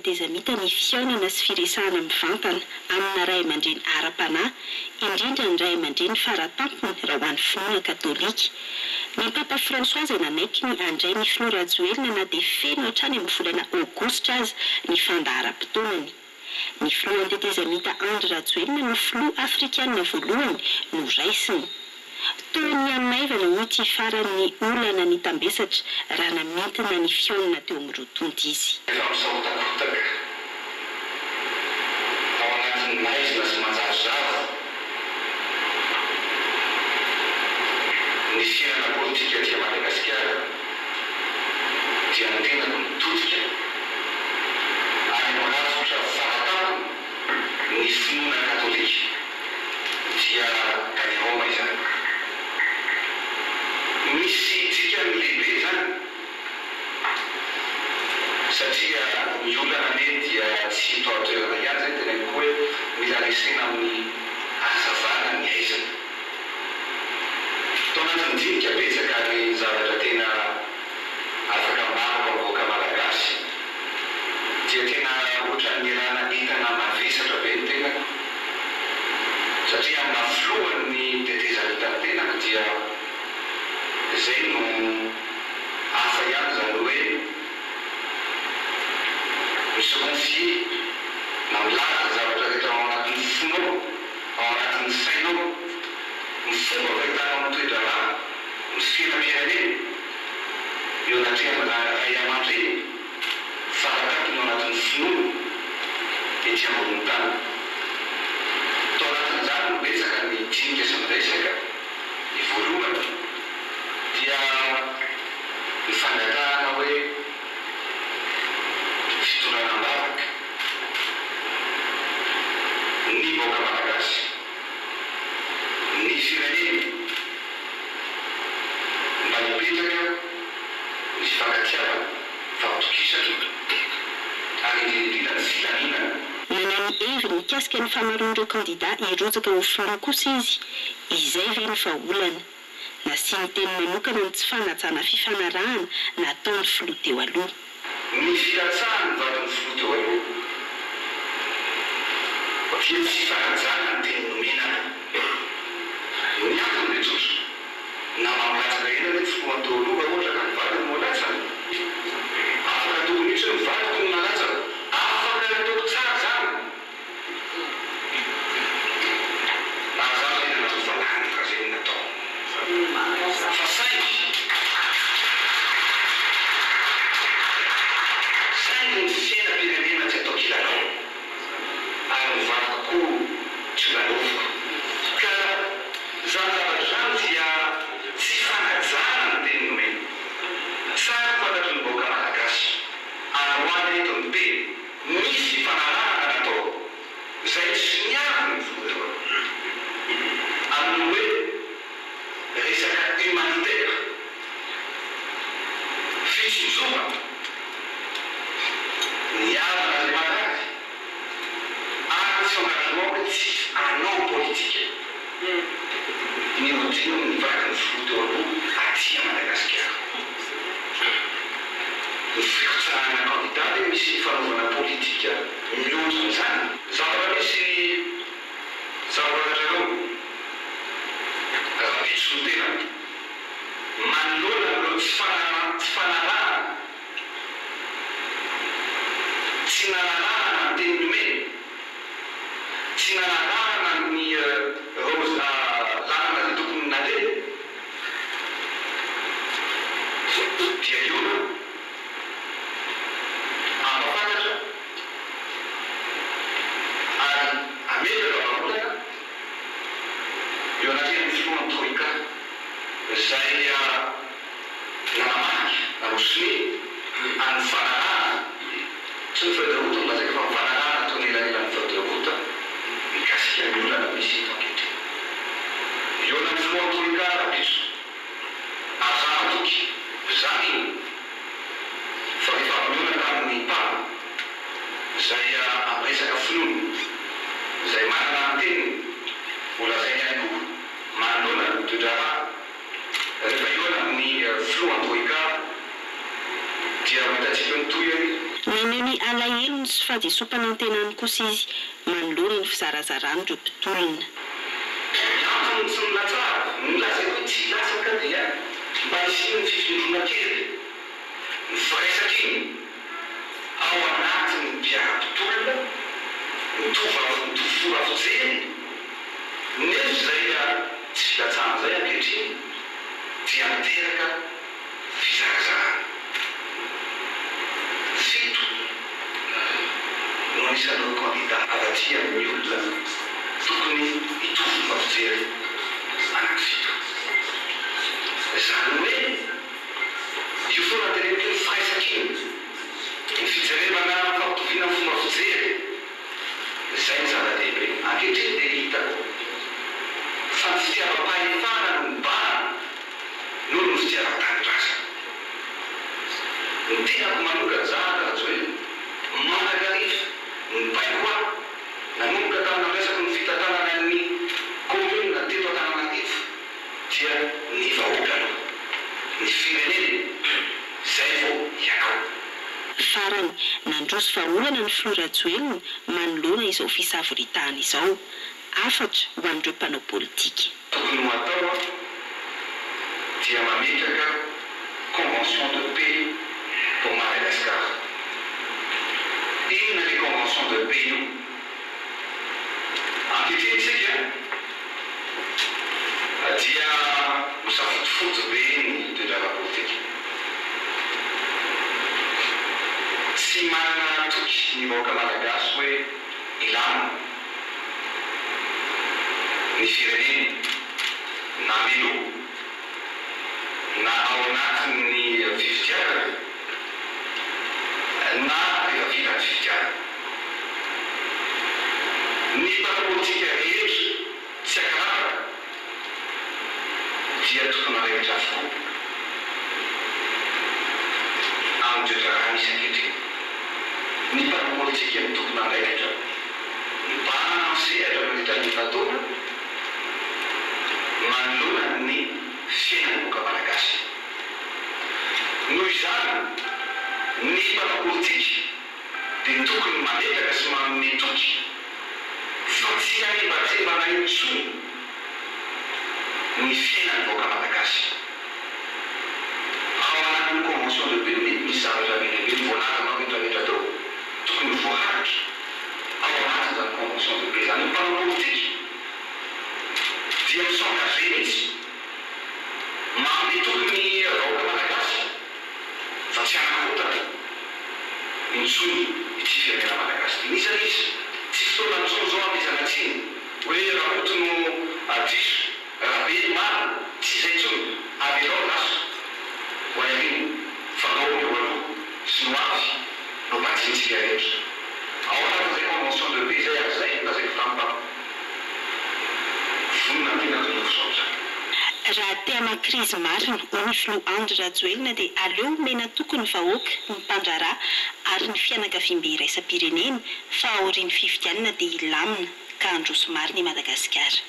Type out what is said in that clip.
tetezamita ny fihaonana sy firesahana mivantana amina ray aman-dreny ara-panahy, indrindra ny ray aman-dreny faratampony raha ho an'ny finoana katolika. Ny Papa François izay nanaiky ny handray ny filoha Rajoelina na dia feno hatrany amin'ny volana aogositra aza ny fandaharam-potoanany. Ny filohan'ny tetezamita Andry Rajoelina no filoha afrikanina voalohany noraisiny. Toa nihamaivana hoy ity farany ny olana nitambesatra raha namintina ny fihaonana teo amin'ny roa tonta izy. Efa misahotakotaka ao anatin'ny maizina sy manjavozavo ny fiainana politika aty Madagasikara dia ny tenako mitodika any amin'ny rafitra faratampony ny finoana katolika dia any Roma izany. Misy dikany lehibe izany satria ny olana anie dia tsy eto an-toerana ihany izay teneniko hoe mila resena amin'ny hazavana ny aizina. Tao anatin'ny dinika betsaka ary zavatra tena afaka ambarako amin'ny vahoaka malagasy dia tena ohatran'ny nirana entana mavesatra be ny tenako satria amin'ny maha filohan'ny tetezamita ny tenako dia izay no hafa ihany izany hoe mi se confier na milaza ny zavatra rehetra ao anatin'ny fonao, ao anatin'ny sainao, ny fomba fahitanao ny toe-draharaha, ny fiainam-pirenena eo anatrehan'ny ray aman-dreny faratampony ao anatin'ny finoana ety ambonin'ny tany. Tao anatin'izany no betsaka ny dinika sy ny resaka. Ny voalohany dia ny fangatahana hoe fitondrana am-bavaka ny vahoaka malagasy, ny firenena mba hipetraka ny fifankatiavana, fampitokisana ary indrindra indrindra ny filaminana. Naneho ny heviny mikasika ny famaroan'ireo kandida hirotsaka ho filoha kosa izy, izay ve no vahaolana? Nasiany teny manokana ny tsy fanajana fifanarahana nataon'ny filoha teo aloha. Ny filatsahan'ny vadin'ny filoha teo aloha dia tsy fanajana ny teny nomena. Ny antony dia tsotra, na mampilatsaka ela ve ny filohany teo aloha raha ohatra ka ny vadiny no alatsany? Afaka ataoko mihitsy hoe ny vadiko no nalatsako. Afaka ataoko tsara izany. Ary za ve nanao valany fa zay no natao fa saingy saingy ny fiainam-pirenena tsy atao kilalao ary ny vadiko koa tsy lalaoviko ka zany zavatra zany dia tsy fanajana ny teny nomena. Tsara fantatry ny vahoaka malagasy androany eto ny teny. Nisy fifanarahana natao izay tsy niaro ny filoha amin'ny hoe resaka humanitaire, fitsinjovana ny havana izay marary ary nisy engagement hoe tsy hanao politika ny hodian'ny vadin'ny filoha teo aloha aty Madagasikara. Ny firotsahana kandida ve misy fanaovana politika mihoatra an'izany? Zavatra misy zava-pantatrareo rahampitso ny tenany manoloana an'ireo tsy fanarahana tsy nanarahana ny teny nomena, tsy nanarahana ny ireo lalana izay tokony naleha. Dia hiona hampafantatra ary hametraka vahaolana eo anatrehan'ny filohan'ny Troika izay nanamarika, nanao sonia an'ny fanarahana, tsy ny feuille de route no lazaiko fa ny fanarahana teo anelanelan'ny feuille de route mikasika ny olana misy eto ankehitriny. Hihaona amin'ny filohan'ny Troika rahampitso. Ary za matoky, za mino, fa rehefa avy nihaona tamin'ny Papa, izay amin'ny resaka finoana, izay manana ny teniny ho lazainy ihany koa manoloana ny toe-draharaha, rehefa hihaona amin'ny filohan'ny Troika, dia ho hitantsika eo ny tohiny. Naneho ny alahelony sy fahadisoam-panantenany kosa izy manoloana ny fizarazaràn'ireo mpitolona. Ny antony tsy nilatsahako, nolazaiko hoe tsy hilatsaka dia mba hisian'ny fifindrona kely, ny firaisankina ao anatin'ny mpiara-mpitolona, mitovy mitovy fomba fijery, nefa izay tsy filatsahana izay ankehitriny dia miteraka fizarazarana. Fito no anisan'ireo kandida avy aty amin'ny olona tokony hitovy fomba fijery anankifito. Izany hoe io foana teneniko io ny firaisankina, ny fijerevana fampitoviana ny fomba fijery, izay no zava-dehibe. Ankehitriny dia hitako fa ny fitiavam-pahefana no mibahana noho ny fitiavan-tanindrazana. Ny tenako manokana, za Andry Rajoelina, mandrakariva nibaiko ahy nanomboka tamin'ny nandraisako ny fitantanana ny commune teto Antananarivo dia ny vahoaka aloha, ny firenena, zay vao ianao. Farany, nandroso vahaolana ny filoha Rajoelina manoloana izao fisavoritahana izao. Hafatra ho an'ireo mpanao politika. Tokony ho atao dia mametraka convention de paix pour Madagascar. Inona le convention de paix io? Ankehitriny tsika dia misafotofoto be ny toe-draharaha politika. Tsy manana toky ny vahoaka malagasy hoe hilamina ny firenena na mialoha na ao anatin'ny fifidianana na rehefa vita ny fifidianana. Ny mpanao politika rehetra tsy ankanavaka dia tompon'andraikitra avokoa amin'ny toe-draharaha misy ankehitriny. Ny mpanao politika no tompon'andraikitra mibahana amin'ny sehatra mandritra ny efa-taona manoloana ny fiainan'ny vahoaka malagasy. Noho izany, ny mpanao politika dia tokony mametraka sy manome toky fa tsy hanembatsembana intsony ny fiainan'ny vahoaka malagasy. Ao anatin'ny convention de paix mety misy zavatra be dia be ny voalazanao rehetra rehetra teo tokony ho voaharitra ao anatin'izany convention de paix izany. Ny mpanao politika dia mi-s'engager mihitsy manome toky ny vahoaka malagasy fa tsy hanakorontana intsony ity firenena malagasy ity. N'iza n'iza, tsy fotoana intsony izao hamehezana tsiny hoe Rakoto no diso, Rabe no marina, tsy izay intsony, avelao ny lasa ho any aoriana fa ndao ny eo aloha sy ny ho avy no banjinintsika rehetra. Ao anatin'izay convention de paix izay ary izay no lazaiko tamim-panahy. Vonona ny tenako hiroso amin'izany. Raha te hamaha krizy marina, hoy ny filoha Andry Rajoelina dia aleo omena toky ny vahoaka, ny mpandraharaha ary ny fianakaviambe iraisam-pirenena fa aorian'ny fifidianana dia hilamina ka handroso marina i Madagasikara.